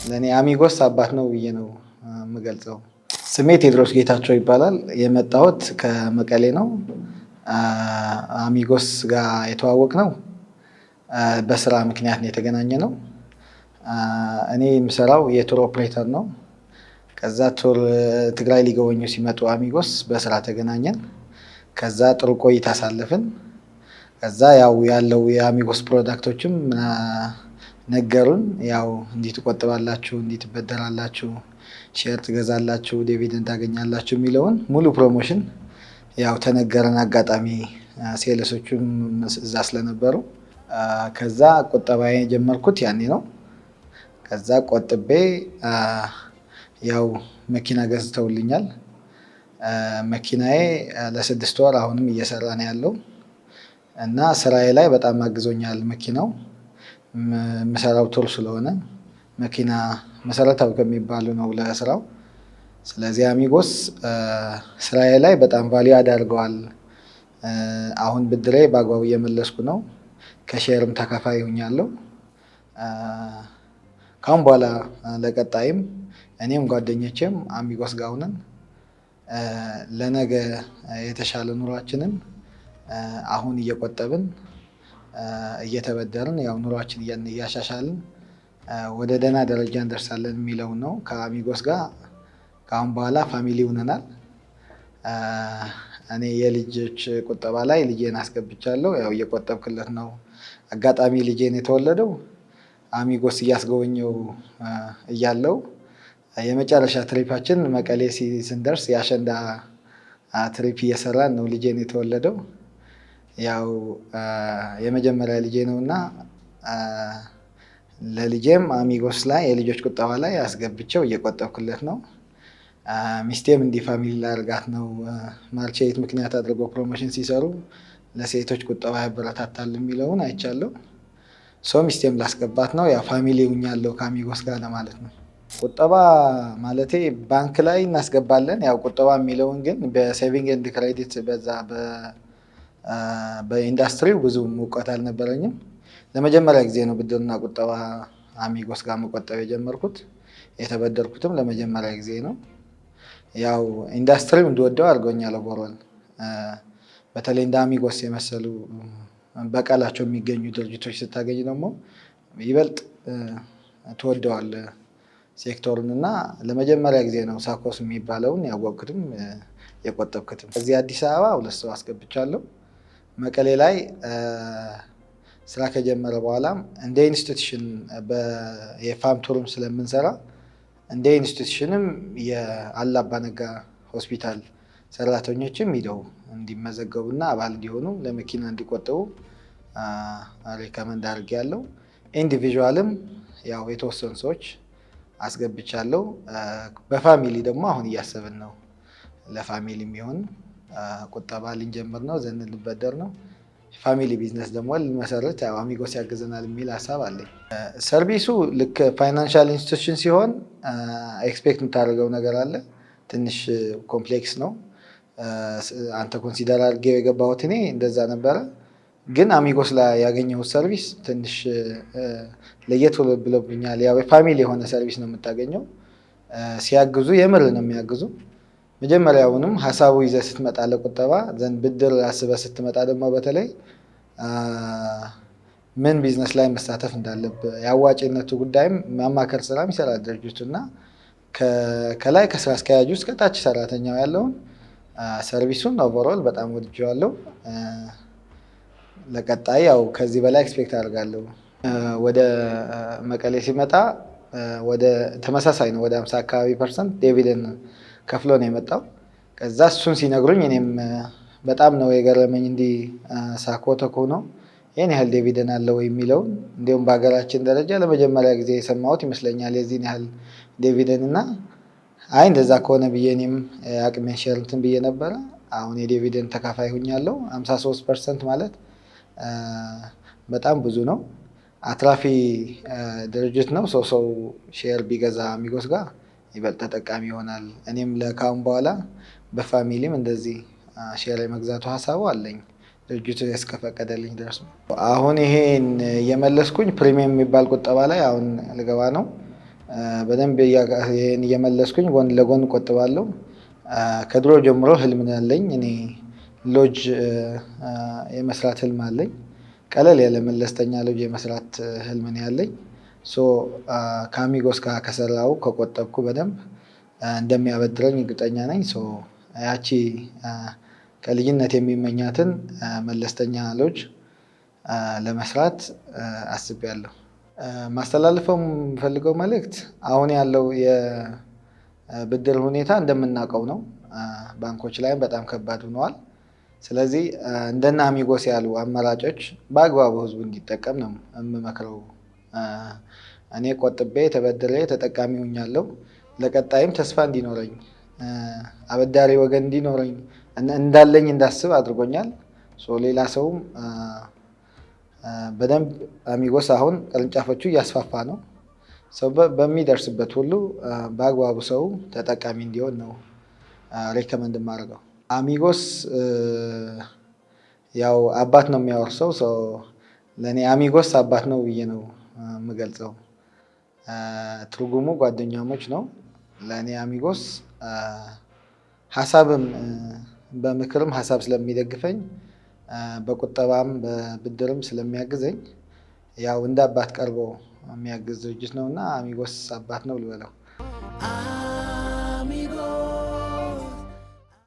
ለእኔ አሚጎስ አባት ነው ብዬ ነው የምገልጸው። ስሜ ቴዎድሮስ ጌታቸው ይባላል። የመጣሁት ከመቀሌ ነው። አሚጎስ ጋር የተዋወቅነው በስራ ምክንያት ነው የተገናኘነው። እኔ የምሰራው የ tour operator ነው። ከዛ tour ትግራይ ሊጎበኙ ሲመጡ አሚጎስ በስራ ተገናኘን። ከዛ ጥሩ ቆይታ አሳለፍን። ከዛ ያው ያለው የአሚጎስ product ኦችም ነገሩን። ያው እንዲህ ትቆጥባላችሁ፣ እንዲህ ትበደራላችሁ፣ share ትገዛላችሁ፣ dividend ታገኛላችሁ የሚለውን ሙሉ promotion ያው ተነገረን። አጋጣሚ sales ኦቹም እዛ ስለነበሩ ከዛ ቁጠባ የጀመርኩት ያኔ ነው። ከዛ ቆጥቤ ያው መኪና ገዝተውልኛል። መኪናዬ ለ6 ወር አሁንም እየሰራ ነው ያለው እና ስራዬ ላይ በጣም አግዞኛል መኪናው። የምሰራው tour ስለሆነ መኪና መሰረታዊ ከሚባሉ ነው ለስራው። ስለዚህ አሚጎስ ስራዬ ላይ በጣም value አድርገዋል። አሁን ብድሬ በአግባቡ እየመለስኩ ነው። ከ share ም ተካፋይ ሆኛለሁ። ካሁን በኋላ ለቀጣይም እኔም ጓደኞቼም አሚጎስ ጋር ሆነን ለነገ የተሻለ ኑሯችንን አሁን እየቆጠብን፣ እየተበደርን፣ ያው ኑሯችን እያሻሻልን ወደ ደህና ደረጃ እንደርሳለን የሚለው ነው። ከአሚጎስ ጋር ከአሁን በኋላ family ሆነናል። እኔ የልጆች ቁጠባ ላይ ልጄን አስገብቻለሁ። ያው እየቆጠብክለት ነው። አጋጣሚ ልጄን የተወለደው አሚጎስ እያስጎበኘው እያለው የመጨረሻ trip ኣችን መቀሌ ስንደርስ የአሸንዳ trip እየሰራን ነው ልጄን የተወለደው። ያው የመጀመሪያ ልጄ ነው እና ለልጄም አሚጎስ ላይ የልጆች ቁጠባ ላይ አስገብቼው እየቆጠብኩለት ነው። ሚስቴም እንዲህ family ላደርጋት ነው። March 8 ምክንያት አድርጎ promotion ሲሰሩ ለሴቶች ቁጠባ ያበረታታል የሚለውን አይቻለሁ። So ሚስቴም ላስገባት ነው። ያው family ሁኛለሁ ከአሚጎስ ጋር ለማለት ነው። ቁጠባ ማለቴ ባንክ ላይ እናስገባለን። ያው ቁጠባ የሚለውን ግን በ saving and credit በዛ በኢንዱስትሪው ብዙ እውቀት አልነበረኝም። ለመጀመሪያ ጊዜ ነው ብድርና ቁጠባ አሚጎስ ጋር መቆጠብ የጀመርኩት። የተበደርኩትም ለመጀመሪያ ጊዜ ነው። ያው ኢንዱስትሪው እንድወደው አድርጎኛል። Overall በተለይ እንደ አሚጎስ የመሰሉ በቃላቸው የሚገኙ ድርጅቶች ስታገኝ ደግሞ ይበልጥ ትወደዋለህ ሴክተሩን እና ለመጀመሪያ ጊዜ ነው ሳኮስ የሚባለውን ያወቅኩትም የቆጠብኩትም። እዚህ አዲስ አበባ ሁለት ሰው አስገብቻለሁ። መቀሌ ላይ ስራ ከጀመረ በኋላም እንደ institution የፋም tour ም ስለምንሰራ እንደ institution ም የአሉላ አባነጋ ሆስፒታል ሰራተኞችም ሂደው እንዲመዘገቡና አባል እንዲሆኑ፣ ለመኪና እንዲቆጥቡ recommend አድርጌያለሁ። Individual ም ያው የተወሰኑ ሰዎች አስገብቻለሁ። በ family ደግሞ አሁን እያሰብን ነው። ለ family የሚሆን ቁጠባ ልንጀምር ነው፣ ዘንድ ልንበደር ነው። Family business ደግሞ ልንመሰርት ያው አሚጎስ ያግዘናል የሚል ሀሳብ አለኝ። Service ኡ ልክ financial institution ሲሆን expect የምታደርገው ነገር አለ። ትንሽ complex ነው። አንተ consider አድርጌው የገባሁት እኔ እንደዛ ነበረ። ግን አሚጎስ ላይ ያገኘሁት service ትንሽ ለየት ብሎብኛል። ያው family የሆነ service ነው የምታገኘው። ሲያግዙ የምር ነው የሚያግዙ። መጀመሪያውንም ሀሳቡ ይዘህ ስትመጣ ለቁጠባ ዘንድ ብድር አስበህ ስትመጣ ደግሞ በተለይ ምን ቢዝነስ ላይ መሳተፍ እንዳለብህ የአዋጭነቱ ጉዳይም ማማከር ስራም ይሰራል ድርጅቱ እና ከላይ ከስራ አስኪያጁ እስከ ታች ሰራተኛው ያለውን service ኡን overall በጣም ወድጄዋለሁ። ለቀጣይ ያው ከዚህ በላይ expect አደርጋለሁ። ወደ መቀሌ ሲመጣ ወደ ተመሳሳይ ነው፣ ወደ 50 አካባቢ percent dividend ከፍሎ ነው የመጣው። ከዛ እሱን ሲነግሩኝ እኔም በጣም ነው የገረመኝ። እንዲህ ሳኮ ተኮኖ ይህን ያህል dividend አለው የሚለውን እንዲሁም በሀገራችን ደረጃ ለመጀመሪያ ጊዜ የሰማሁት ይመስለኛል የዚህን ያህል dividend። እና አይ እንደዛ ከሆነ ብዬ እኔም አቅሜን share እንትን ብዬ ነበረ። አሁን የ dividend ተካፋይ ሁኛለሁ። 53% ማለት በጣም ብዙ ነው። አትራፊ ድርጅት ነው። ሰው ሰው share ቢገዛ አሚጎስ ጋር ይበልጥ ተጠቃሚ ይሆናል። እኔም ለካሁን በኋላ በ family ም እንደዚህ share የመግዛቱ ሀሳቡ አለኝ ድርጅቱ እስከፈቀደልኝ ድረስ ነው። አሁን ይሄን እየመለስኩኝ premium የሚባል ቁጠባ ላይ አሁን ልገባ ነው። በደንብ ይሄን እየመለስኩኝ ጎን ለጎን እቆጥባለሁ። ከድሮ ጀምሮ ህልም ነው ያለኝ፣ እኔ ሎጅ የመስራት ህልም አለኝ። ቀለል ያለ መለስተኛ ሎጅ የመስራት ህልም ነው ያለኝ። So ከአሚጎስ ጋር ከሰራው፣ ከቆጠብኩ በደንብ እንደሚያበድረኝ እርግጠኛ ነኝ። So ያቺ ከልጅነት የሚመኛትን መለስተኛ ሎጅ ለመስራት አስቤያለሁ። ማስተላልፈው የምፈልገው መልእክት አሁን ያለው የብድር ሁኔታ እንደምናውቀው ነው። ባንኮች ላይም በጣም ከባድ ሆነዋል። ስለዚህ እንደነ አሚጎስ ያሉ አማራጮች በአግባቡ ህዝቡ እንዲጠቀም ነው የምመክረው። እኔ ቆጥቤ ተበድሬ ተጠቃሚ ሆኛለሁ። ለቀጣይም ተስፋ እንዲኖረኝ፣ አበዳሪ ወገን እንዲኖረኝ፣ እንዳለኝ እንዳስብ አድርጎኛል። So ሌላ ሰውም በደንብ አሚጎስ አሁን ቅርንጫፎቹ እያስፋፋ ነው። ሰው በሚደርስበት ሁሉ በአግባቡ ሰው ተጠቃሚ እንዲሆን ነው recommend የማደርገው። አሚጎስ ያው አባት ነው የሚያወርሰው። So ለእኔ አሚጎስ አባት ነው ብዬ ነው የምገልጸው። ትርጉሙ ጓደኛሞች ነው። ለእኔ አሚጎስ ሀሳብም በምክርም ሀሳብ ስለሚደግፈኝ፣ በቁጠባም በብድርም ስለሚያግዘኝ፣ ያው እንደ አባት ቀርቦ የሚያግዝ ድርጅት ነው እና አሚጎስ አባት ነው ልበለው።